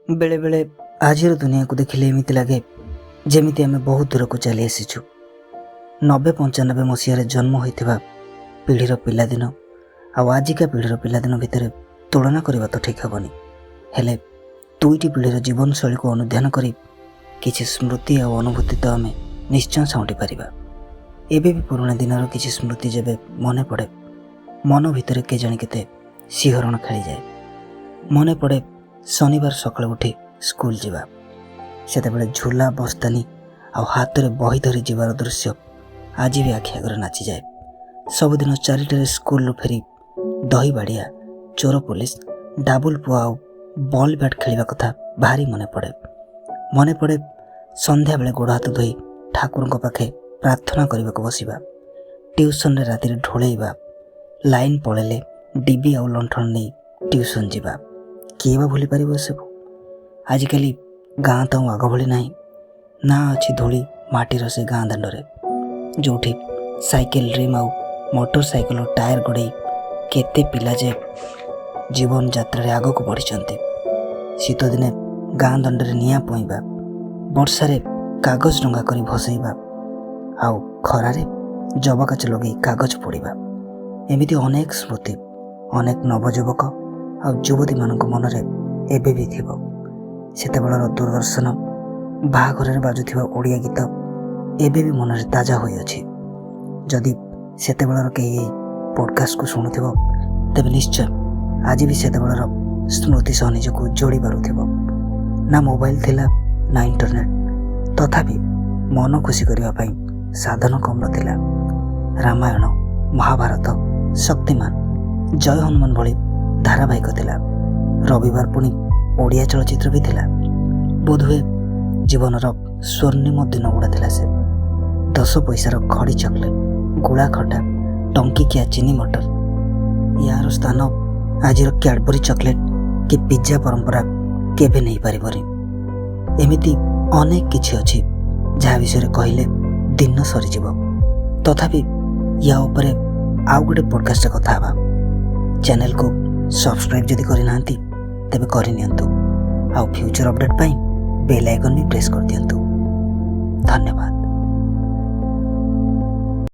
ବେଳେବେଳେ ଆଜିର ଦୁନିଆକୁ ଦେଖିଲେ ଏମିତି ଲାଗେ ଯେମିତି ଆମେ ବହୁତ ଦୂରକୁ ଚାଲି ଆସିଛୁ। 90-95 ମସିହାରେ ଜନ୍ମ ହୋଇଥିବା ପିଢ଼ିର ପିଲାଦିନ ଆଉ ଆଜିକା ପିଢ଼ିର ପିଲାଦିନ ଭିତରେ ତୁଳନା କରିବା ତ ଠିକ୍ ହେବନି, ହେଲେ ଦୁଇଟି ପିଢ଼ିର ଜୀବନଶୈଳୀକୁ ଅନୁଧ୍ୟାନ କରି କିଛି ସ୍ମୃତି ଆଉ ଅନୁଭୂତି ତ ଆମେ ନିଶ୍ଚୟ ସାଉଁଟି ପାରିବା। ଏବେ ବି ପୁରୁଣା ଦିନର କିଛି ସ୍ମୃତି ଯେବେ ମନେ ପଡ଼େ, ମନ ଭିତରେ କେଜାଣି କେତେ ଶିହରଣ ଖେଳିଯାଏ। ମନେ ପଡ଼େ ଶନିବାର ସକାଳୁ ଉଠି ସ୍କୁଲ ଯିବା, ସେତେବେଳେ ଝୁଲା ବସ୍ତାନି ଆଉ ହାତରେ ବହି ଧରି ଯିବାର ଦୃଶ୍ୟ ଆଜି ବି ଆଖି ଆଗରେ ନାଚିଯାଏ। ସବୁଦିନ 4ଟାରେ ସ୍କୁଲରୁ ଫେରି ଦହି ବାଡ଼ିଆ, ଚୋର ପୋଲିସ, ଡାବୁଲ ପୁଆ ଆଉ ବଲ୍ ବ୍ୟାଟ୍ ଖେଳିବା କଥା ଭାରି ମନେ ପଡ଼େ। ମନେ ପଡ଼େ ସନ୍ଧ୍ୟାବେଳେ ଗୋଡ଼ ହାତ ଧୋଇ ଠାକୁରଙ୍କ ପାଖେ ପ୍ରାର୍ଥନା କରିବାକୁ ବସିବା, ଟ୍ୟୁସନରେ ରାତିରେ ଢୋଳେଇବା, ଲାଇନ୍ ପଳେଇଲେ ଡିବି ଆଉ ଲଣ୍ଠନ ନେଇ ଟ୍ୟୁସନ୍ ଯିବା। କିଏ ବା ଭୁଲିପାରିବ ଏସବୁ? ଆଜିକାଲି ଗାଁ ତ ଆଉ ଆଗ ଭଳି ନାହିଁ। ନା ଅଛି ଧୂଳି ମାଟିର ସେ ଗାଁ ଦାଣ୍ଡରେ, ଯେଉଁଠି ସାଇକେଲ ରିମ୍ ଆଉ ମୋଟର ସାଇକେଲର ଟାୟାର ଗଡ଼େଇ କେତେ ପିଲା ଯେ ଜୀବନ ଯାତ୍ରାରେ ଆଗକୁ ବଢ଼ିଛନ୍ତି। ଶୀତଦିନେ ଗାଁ ଦାଣ୍ଡରେ ନିଆଁ ପୋଇଁବା, ବର୍ଷାରେ କାଗଜ ଡଙ୍ଗା କରି ଭସେଇବା ଆଉ ଖରାରେ ଜବକାଚ ଲଗେଇ କାଗଜ ପୋଡ଼ିବା, ଏମିତି ଅନେକ ସ୍ମୃତି ଅନେକ ନବଯୁବକ ଆଉ ଯୁବତୀମାନଙ୍କ ମନରେ ଏବେ ବି ଥିବ। ସେତେବେଳର ଦୂରଦର୍ଶନ, ବାହାଘରରେ ବାଜୁଥିବା ଓଡ଼ିଆ ଗୀତ ଏବେ ବି ମନରେ ତାଜା ହୋଇଅଛି। ଯଦି ସେତେବେଳର କେହି ଏଇ ପଡ଼କାଷ୍ଟକୁ ଶୁଣୁଥିବ, ତେବେ ନିଶ୍ଚୟ ଆଜି ବି ସେତେବେଳର ସ୍ମୃତି ସହ ନିଜକୁ ଯୋଡ଼ି ପାରୁଥିବ। ନା ମୋବାଇଲ ଥିଲା, ନା ଇଣ୍ଟରନେଟ୍, ତଥାପି ମନ ଖୁସି କରିବା ପାଇଁ ସାଧନ କମ୍ ନଥିଲା। ରାମାୟଣ, ମହାଭାରତ, ଶକ୍ତିମାନ, ଜୟ ହନୁମାନ ଭଳି ଧାରାବାହିକ ଥିଲା। ରବିବାର ପୁଣି ଓଡ଼ିଆ ଚଳଚ୍ଚିତ୍ର ବି ଥିଲା। ବୋଧହୁଏ ଜୀବନର ସ୍ୱର୍ଣ୍ଣିମ ଦିନ ଗୁଡ଼ା ଥିଲା ସେ। 10 ପଇସାର ଖଡ଼ି ଚକୋଲେଟ୍, ଗୁଳା ଖଟା, ଟଙ୍କିକିଆ ଚିନି ମଟର, ୟାର ସ୍ଥାନ ଆଜିର କ୍ୟାଡ଼ବରି ଚକୋଲେଟ୍ କି ପିଜ୍ଜା ପରମ୍ପରା କେବେ ନେଇପାରିବନି। ଏମିତି ଅନେକ କିଛି ଅଛି ଯାହା ବିଷୟରେ କହିଲେ ଦିନ ସରିଯିବ। ତଥାପି ୟା ଉପରେ ଆଉ ଗୋଟେ ପଡ଼କାଷ୍ଟରେ କଥା ହେବା। ଚ୍ୟାନେଲକୁ ସବସ୍କ୍ରାଇବ୍ ଯଦି କରିନାହାନ୍ତି, ତେବେ କରିନିଅନ୍ତୁ ଆଉ ଫ୍ୟୁଚର୍ ଅପଡ଼େଟ୍ ପାଇଁ ବେଲ୍ ଆଇକନ୍ ବି ପ୍ରେସ୍ କରିଦିଅନ୍ତୁ। ଧନ୍ୟବାଦ।